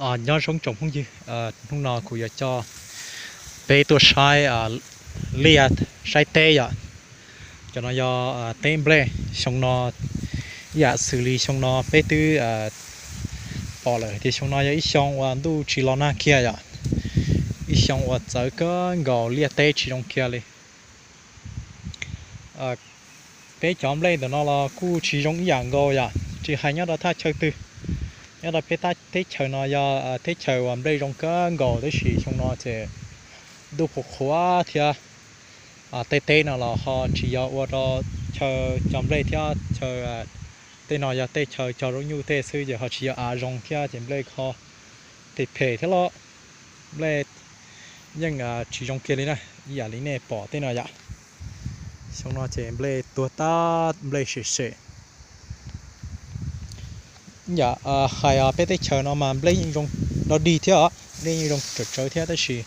Nyob zoo tsoom phooj ywg, hnub no kuv yuav coj peb tuaj saib liaj saib teb yom. Cov no yog teb nplej xyoo no, ib yam xws li xyoo no peb twb pom lawm tias xyoo no yog ib xyoo uas ntuj tsis los nag kiag yom, ib xyoo uas txawv kawg nkaus liaj teb tsis zoo kiag li. Peb cov nplej ntawm no los kuj tsis zoo ib yam nkaus yom, tsis hais nyob rau thaj chaw twg, nyob rau peb teb chaws no yog teb chaws uas nplej zoo kawg nkaus tab sis xyoo no ces ntuj qhuav qhuav thiab tej teb no los ho tsis yog ua rau chaw cog nplej thiab chaw, tej no yog tej chaw cog zaub nyuj tej xwb ces ho tsis yog av zoo thiab ces nplej ho phem phem thiab los nplej yeej tsis zoo kiag li na, ib yam li nej pom tej no yom. Xyoo no ces nplej tuag tag nplej sem sem. Yam hais peb teb chaws no mas nplej yeej zoo dog dig thiab os, nplej yeej zoo tsawv tsawv thiab tab sis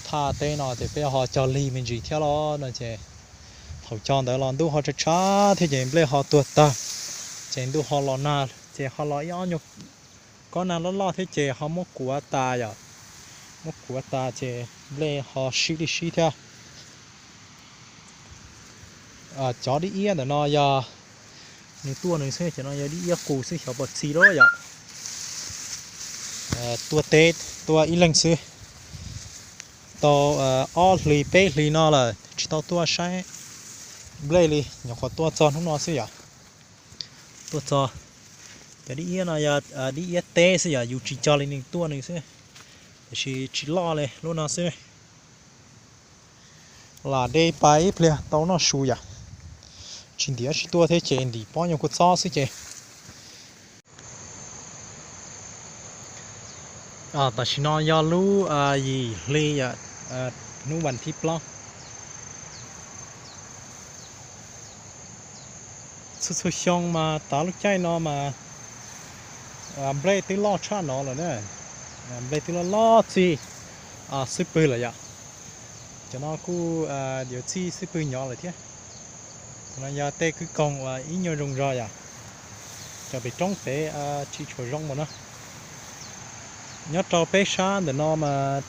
thaj teb no ces peb ho cog lig me ntsis thiab los no ces thaum cog ntawd los ntuj ho tshav tshav thiab ces nplej ho tuag tag, ces ntuj ho los nag ces ho los ib ob nyuag kob nag loj loj thiab ces ho muab kuav tas yom, muab kuav tas ces nplej ho sib li sib thiab. Cov dib iab ntawm no yog nws tuaj nws xwb, cov no yog dib iab qus xwb xyov puas txi lawm yom. Tuaj teb tuaj ib leeg xwb, tau ob hlis peb hlis no lawm tsis tau tuaj saib nplej li, nyuam qhuav tuaj txog hnub no xwb yom. Tuaj txog, cov dib iab no yog dib iab teb xwb yom, yus tsis cog li nws tuaj nws xwb, tiam sis tsis loj li lub no xwb. Lam de pais ib pliag tau noj su yom. Tsis ntim tsis tuaj thiab ces ntim pob nyuag kua txob xwb ces. Tam sim no yog lub yim hli, hnub vas thib plaub. Txhua txhua xyoo mas tav lub caij no mas nplej twb loj tshaj no lawm na, nplej twb loj loj txij xub pwg lawm yom. Cov no kuj yuav txij xub pwg nyob lawm thiab. Cov no yog tej kwv koog uas ib nyuag zoo zog yom, cov pem roob pem tsis tshua zoo mus na. Nyob rau peb sab ntawm no mas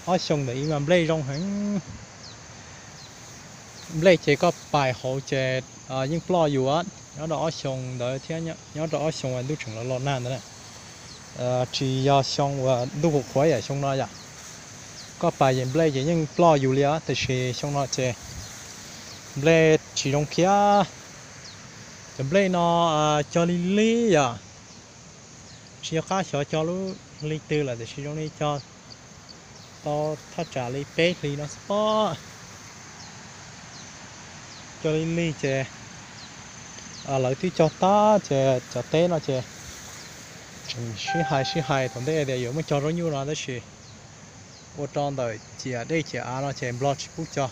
ob xyoos ntawm ib mas nplej zoo heev. Nplej ces koj pais hauv ces yeej ploj yus, nyob rau ob xyoos ntawd thiab nyob rau ob xyoos uas ntuj tseem los los nag ntawd na. Tsis yog xyoo uas ntuj qhuav qhuav yam xyoo no yom, koj pais ces nplej ces yeej ploj yus li os, tiam sis xyoo no ces nplej tsis zoo kiag. Cov nplej no cog li li yom, tsis yog qab xyov cog lub hli twg lawm tiam sis zoo li cog tau thaj tsam li peb hlis no xwb pob. Cog li li ces lawv twb cog tag ces cov teb no ces tseem sib hais sib hais thaum ntej tias yuav muab cog zaub nyuj no tab sis ua rau ntawm ciam dej ciam av no ces nplog tsis pub cog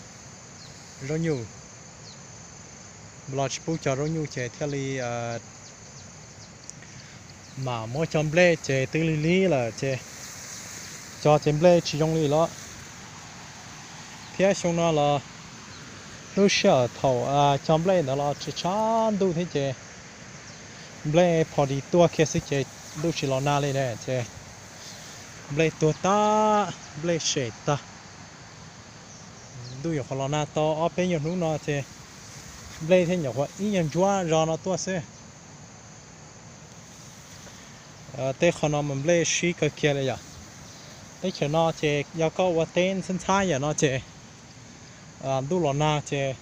zaub nyuj. Nplog tsis pub cog zaub nyuj ces thiaj li mam muab cog nplej ces twb lig lig lawm ces cog ces nplej tsis zoo li los. Thiab xyoo no los lub sij hawm thaum cog nplej ntawd los tshav tshav ntuj thiab ces nplej pho dis tuaj kiag xwb ces ntuj tsis los nag li ne ces nplej tuag tag, nplej sem tag. Ntuj nyuam qhuav los nag tau ob peb nyuag hnub no ces nplej thiab nyuam qhuav ib nyuag ntsuab zog no tuaj xwb. Tej qhov no mas nplej sib kawg kiag li yom. Teb chaws no ces yog koj ua teb ntxhab ntxhab yam no ces ntuj los nag ces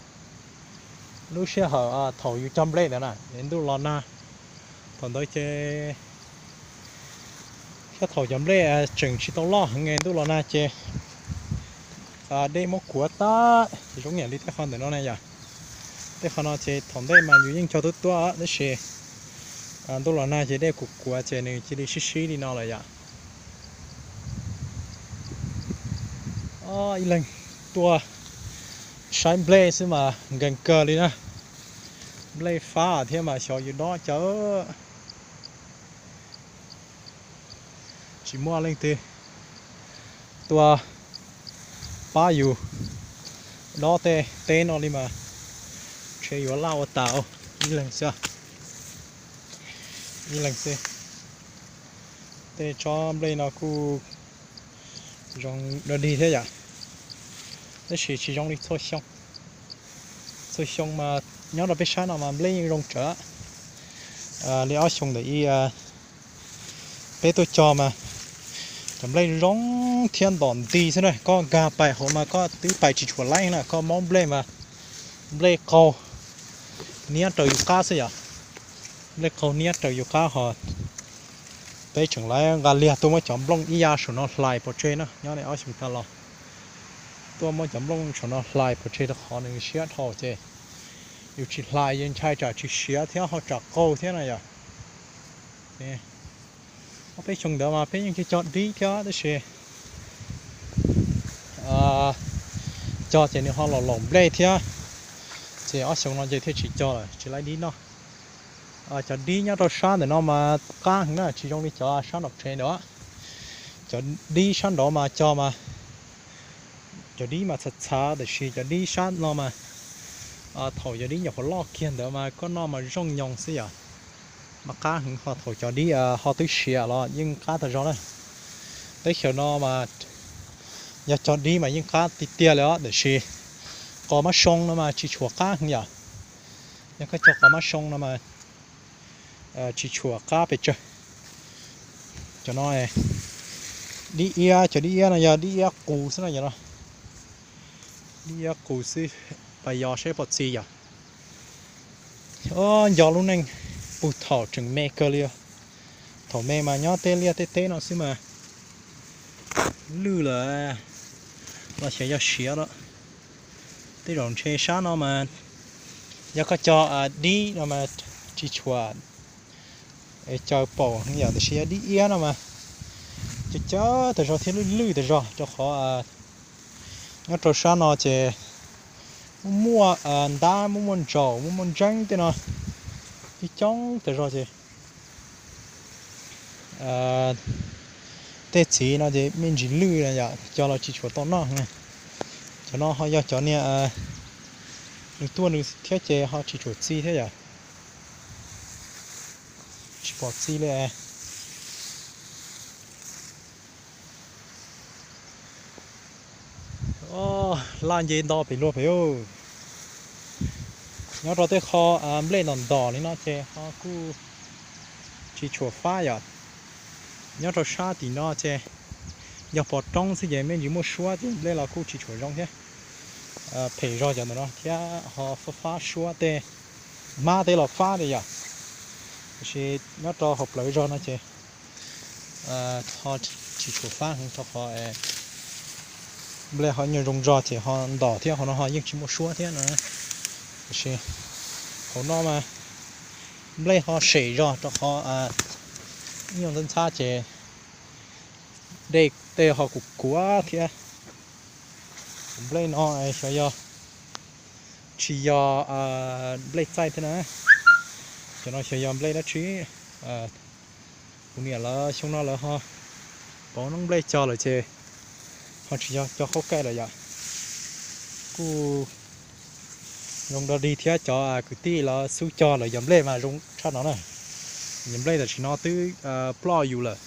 lub sij hawm thaum yus cog nplej ntawd na es ntuj los nag, thaum ntawd ces thiab thaum cov nplej tseem tsis tau loj heev es ntuj los nag ces dej muab kuav tag zoo yam li tej qhov ntawm no na yom. Tej qhov no ces thaum ntej mas yus yeej cog tuaj tuaj tab sis ntuj los nag ces dej kuav kuav ces nws cia li sib sib li no lawm yom. Ib leeg tuaj saib nplej xwb mas nkees kawg li na. Nplej fab thiab mas xyov yus dob cas. Tsis muaj leej twg tuaj pab yus dob tej teb no li mas ntshe yuav laj ua tas ib leeg xwb. Ib leeg xwb. Tej tsob nplej no kuj zoo dog dig thiab yom, tab sis tsis zoo li txhua xyoo. Txhua xyoo mas nyob rau peb sab no mas nplej yeej zoo tsawv. Li ob xyoo ntawm ib peb tuaj cog mas cov nplej zoo thiab ntom nti xwb na. Koj nkag pais hauv mas koj twb pais tsis tshua laib na, koj maub nplej mas nplej qaug niab raws yus qab xwb yom. Nplej qaug niab raws yus qab ho peb tseem lawv nqa liag tuaj muab cov nplooj ib ya saum no hlais pov tseg na. Nyob li ob xyoo tas los tuaj muab cov nplooj saum no hlais pov tseg rau qhov nws siab dhau ces yus tsis hlais ces ntshai tsam tsis siav thiab ho tsam qaug thiab na yom. Ob peb xyoo ntawd mas peb yeej cog dib thiab tab sis cog ces nws ho los laum nplej thiab, ces ob xyoo no ces thiaj tsis cog lawm, tsis laib dib noj. Cov dib nyob rau sab ntawm no mas qab heev na, tsis zoo li cov sab nraum tsev ntawd. Cov dib sab nraud mas cog mas cov dib mas txhav txhav, tiam sis cov dib sab no mas thaum cov dib nyuam qhuav loj kiag ntawd mas koj noj mas zoo nyoos xwb yom. Mas qab heev, ho thaum cov dib ho twb siav los yeej qab tag zog na. Teb chaws no mas yog cog dib mas yeej qab tiag tiag li os, tiam sis qos mab soo no mas tsis tshua qab heev yom. Yog koj cog qos mab soo no mas tsis tshua qab pes tsawg. Cov no dib iab, cov dib iab no yog dib iab qus xwb no, dib iab qus xwb. Pas yos saib pom txi yom. Nco lub neej puag thaum tseem me kawg li. Thaum me mas nyob tej liaj tej teb no xwb mas lwj lawm los xyov yog siav lawm. Tej zaum ntshe sab no mas yog koj cog dib no mas tsis tshua caw paum heev yom, tiam sis yog dib iab no mas caw caw tas zog thiab lwj lwj tas zog, rau qhov nyob rau sab no ces muaj muaj ntab, muaj muaj ntsaum, muaj muaj ntseeb tej no coob coob tas zog ces tej txiv no ces me ntsis lwj yom, cog los tsis tshua tau noj. Cov no ho yog cov niag nws tuaj nws thiab ces ho tsis tshua txi thiab yom. Tsis pom txi li. Laj nce nto pem luag pem. Nyob rau tej qho nplej ntom ntom li no ces ho kuj tsis tshua fab yom. Nyob rau sab tim no ces yog pos roob xwb ces me ntsis muaj suab ces nplej los kuj tsis tshua zoo thiab. Phem zog cov ntawm no thiab ho fab fab suab tej, hmab tej los fab li yom. Tiam sis nyob rau hauv plawv zog no ces ho tsis tshua fab heev rau qhov nplej ho nyuag zoo zog ces ho ntom thiab, hauv no ho yeej tsis muaj suab thiab no. Tiam sis hauv no mas nplej ho sem zog rau qhov ib nyuag ntxhab ntxhab ces dej tej ho kuv kuav thiab. Nplej no xyov yog, tsis yog nplej txaij thiab na. Cov no xyov yog nplej dab tsi. Kuv niam lawv xyoo no lawv ho pauv noob nplej cog lawm ces ho tsis yog cog qhaub kaij lawm yom. Kuj zoo dog dig thiab, cov kwv tij lawv xub cog lawm yog nplej mas zoo tshaj no na. Yog nplej tam sim no twb ploj yus lawm.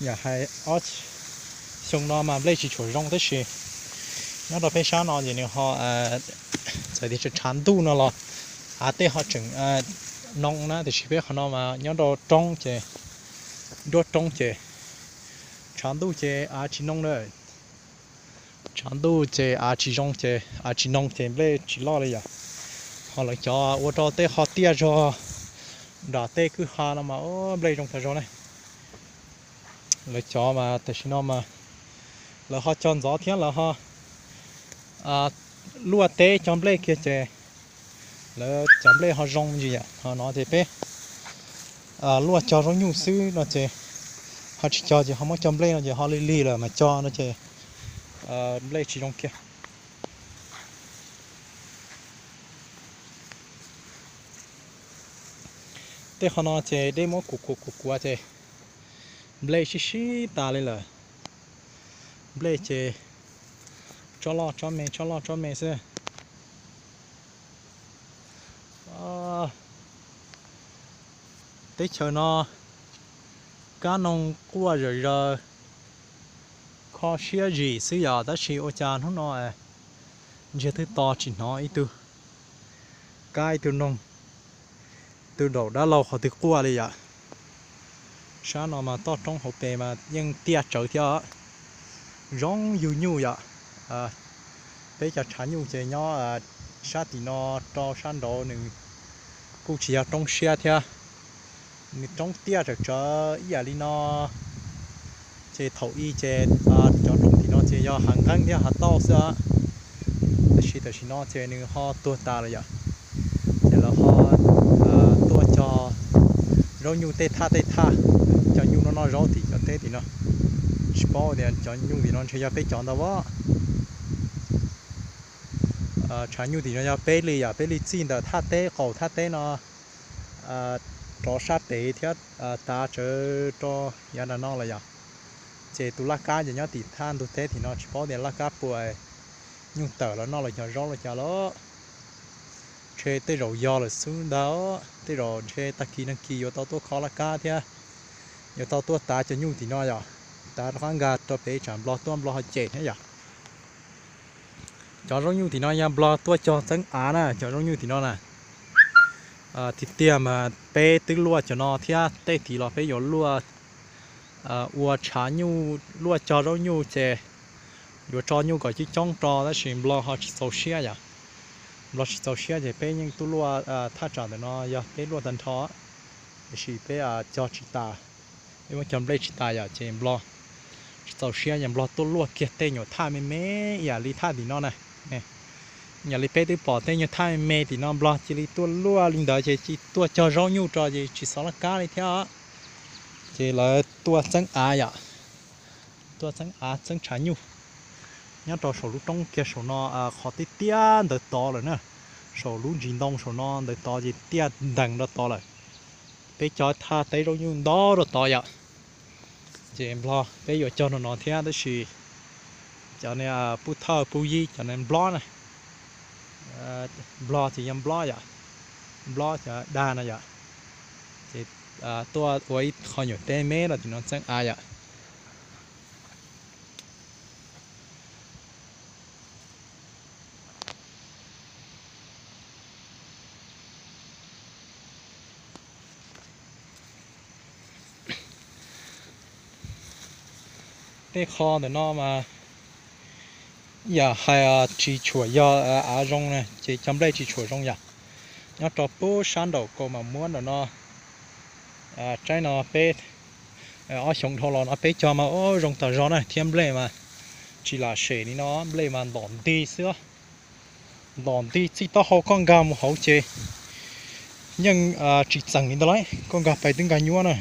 Yam hais ob xyoo no mas nplej tsis tshua zoo tab sis nyob rau peb sab no ces nws ho txawm tias tshav ntuj no los av tej ho tseem noo na, tiam sis peb qhov no mas nyob rau roob ces, nruab roob ces tshav ntuj ces av tsis noo lawm. Tshav ntuj ces av tsis zoo ces av tsis noo ces nplej tsis loj li yom. Ho lawv cov ua rau tej qhov tiaj zog nram tej kwj ha no mas nplej zoo tag zog ne. Lawv cov mas tam sim no mas lawv ho cog ntxov thiab lawv ho luaj teb cog nplej kiag ces lawv cov nplej ho zoo me ntsis yom. Ho no ces peb luaj cog zaub nyuj xwb no ces ho tsis cog ces ho muab cog nplej no ces ho lig lig lawm mas cog no ces nplej tsis zoo kiag. Tej qhov no ces dej muab kuav kuav kuav kuav ces nplej sib sib tas li lawm. Nplej ces tsob loj tsob me tsob loj tsob me xwb. Teb chaws no Kab noog quaj zawm zaws, kho siab zim xwb yom, tab sis ua cas hnub no ntsiag twb to tsis hnov ib tug kab ib tug noog, tus daum dab laug qhov twg quaj li yom. Sab no mas toj roob hauv pes mas yeej tiaj tsawv thiab, zoo yug nyuj yom. Peb cov tshav nyuj ces nyob sab tim no rau sab nraud nws kuj tsis yog roob siab thiab, nws roob tiaj tsawv tsawv ib yam li no. Ces thaum ub ces cov roob tim no ces yog hav nqeeb thiab hav tauj xwb, tab sis tam sim no ces nws ho tuag tas lawm yom. Ces lawv ho tuaj cog zaub nyuj tej thaj tej thaj, cov nyuj no noj zaub tim cov teb tim no. Tsis paub tias cov nyuj tim no ntshe yog peb cov ntau as. Tshav nyuj tim no yog peb li yom, peb li txij ntawm thaj teb qaum thaj teb no rov sab pem thiab tav tsawv rau yav nram no lawm yom. Ces tus laj kab ces nyob tim thaj ntug teb tim no, tsis paub tias laj kab puas nyuj tawm los noj los cog zaub los cas lawm. Ntshe tej zaum yog lawm xwb ntag, tej zaum ntshe tag kis nag kis yuav tau tuaj kho laj kab thiab, yuav tau tuaj tav cov nyuj tim no yom, tav rov qab nkag rau pem tsam Nplog tuaj Nplog ho cem thiab yom. Cov zaub nyuj tim no yog Nplog tuaj cog txeeb av na, cov zaub nyuj tim no na. Tiag tiag mas peb twb luaj cov no thiab, tej tim los peb yuav luaj ua tshav nyuj, luaj cog zaub nyuj ces yuav tso nyuj kom coob coob rau, tab sis Nplog ho tsis txaus siab yom. Nplog tsis txaus siab ces peb yeej tuaj luaj thaj tsam ntawm no yog peb luaj tag nrho, tiam sis peb cog tsis tas, peb muab cog nplej tsis tas yom, ces Nplog tsis txaus siab ces Nplog tuaj luaj kiag tej nyuam thaj me me ib yam li thaj tim no na. Ib yam li peb twb pom tej nyuag thaj me me tim no Nplog cia li tuaj luaj li ntawd ces cia li tuaj cog zaub nyuj rau ces tsis xov laj kab li thiab. Ces lawv tuaj txeeb av yom, tuaj txeeb av txeeb tshav nyuj nyob rau saum lub roob kiag saum no, qhov tiaj tiaj ntawd tod lawm na, saum lub ntsis ntoo saum no ntawd tod ces tiaj ntees rau tod lawm. Peb cog thaj teb zaub nyuj ntau rau tod yom. Ces Nplog peb yuav cog no no thiab tab sis cov niag pub thawj pub yib cov niag Nplob na, Nplog ces yog Nplob yom, Nplob cov dag no yom, ces tuaj ua ib qho nyuam teb me los tim no txeeb av yom. Tej qho ntawm no mas yam hais tsis tshua yog av zoo na ces cog nplej tsis tshua zoo yom. Nyob rau pub sab nraum kaus mom muab nraum no, tsaib no peb ob xyoo dhau los no peb cog mas zoo tas zog na thiab nplej mas tsis lam sem li no, nplej mas ntom nti xwb. Ntom nti txij taub hau koj nkag mus hauv ces yeej tsis txeem li ntawd lauj, koj nkag pais twb nkag nyuaj na.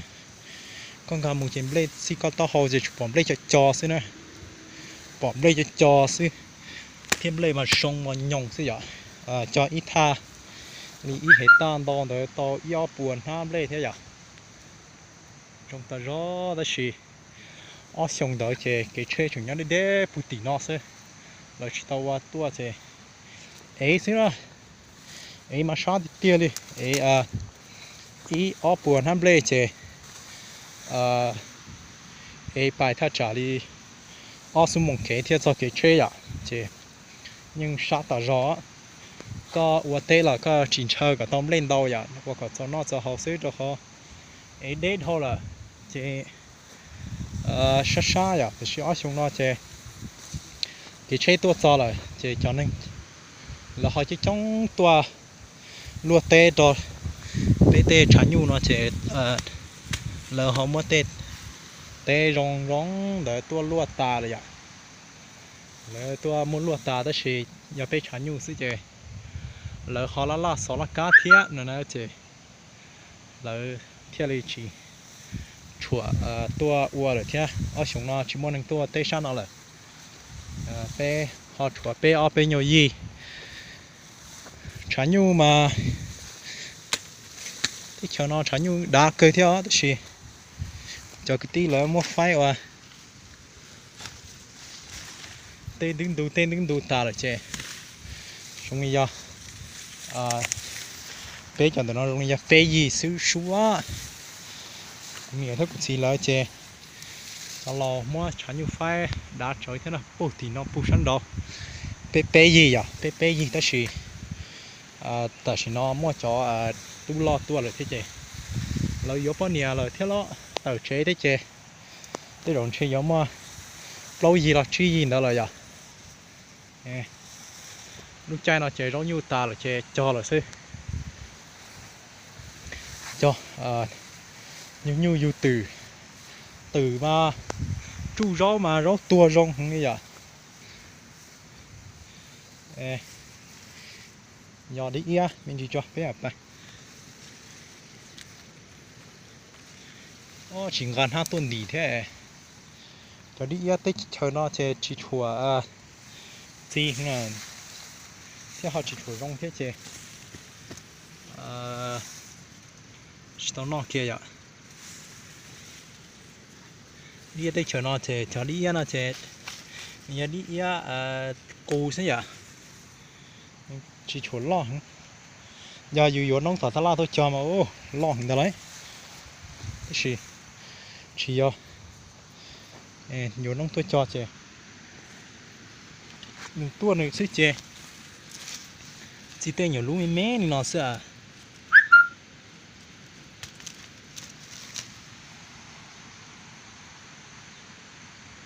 Koj nkag mus ces nplej txij koj taub hau ces tsuas pom nplej co co xwb na, pom nplej co co xwb, thiab nplej mas zoo mos nyoos xwb yom. Cog ib thaj li ib hev taj ntau ntawd tau ib ob puas hnab nplej thiab yom. Zoo tas zog tab sis ob xyoo ntawd ces kev tsheb tseem nyob deb deb puag tim no xwb, lawv tsis tau ua tuaj ces ev xwb na, ev mas sab tiag tiag li, ev ib ob puas hnab nplej ces ev pais thaj tsam li ob xuab moos kev thiaj txog kev tsheb yom, ces yeej sab tas zog. Koj ua teb los koj tsis ntshaw kom tau nplej ntau yom, ua kom txaus noj txaus haus xwb rau qhov ev deb dhau lawm ces sab sab yom. Tiam sis ob xyoo no ces kev tsheb tuaj txog lawm ces cov neeg lawv ho coob coob tuaj luaj teb rau peb tej tshav nyuj no ces lawv ho muab tej teb zoo zoo ntawd tuaj luaj tas lawm yom. Lawv tuaj muab luaj tas tab sis yog peb tshav nyuj xwb ces lawv ho laj laj xov laj kab thiab no na ces lawv thiaj li tsis tshua tuaj ua lawm thiab. Ob xyoo no tsis muaj neeg tuaj teb sab no lawm. Peb ho tshuav peb ob peb nyuag yig. Tshav nyuj mas teb chaws no tshav nyuj dav kawg thiab tab sis cov kwv tij lawv muab faib ua tej ntub ntu tej ntub ntu tas lawm ces zoo li yog peb cov ntawm no zoo li yog peb yig xwb suab. Kuv niam thiab kuv txiv lawv ces cov laus muab tshav nyuj faib dav tsawv thiab no puag tim no puag sab nraud. Peb peb yig yom, peb peb yig tab sis tam sim no muaj cov tub loj tuaj lawm thiab ces lawv yuav poj niam lawm thiab los tawm tsev thiab ces tej zaum ntshe yuav muaj plaub yig los tsib yig ntawd lawm yom. Lub caij no ces zaub nyuj tas lawm ces cog lawm xwb. Cog nyuj nyuj yug twm, twm mas tsuj zaub mas zaub tuag zoo heev li yom. Yog dib iab me ntsis tso peb pa. Tsis nqa hnab tuaj ntim thiab. Cov dib iab teb chaws no ces tsis tshua txi thiab ho tsis tshua zoo thiab ces tsis tau noj kiag yom. Dib iab teb chaws no ces cov dib iab no ces nws yog dib iab qus xwb yom, tsis tshua loj heev. Yog yus yuav noob tom tab laj tuaj cog mas loj heev ntag lauj. Tab sis tsis yog, yuav noob tuaj cog ces nws tuaj nws xwb ces txi tej nyuag lub me me li no xwb.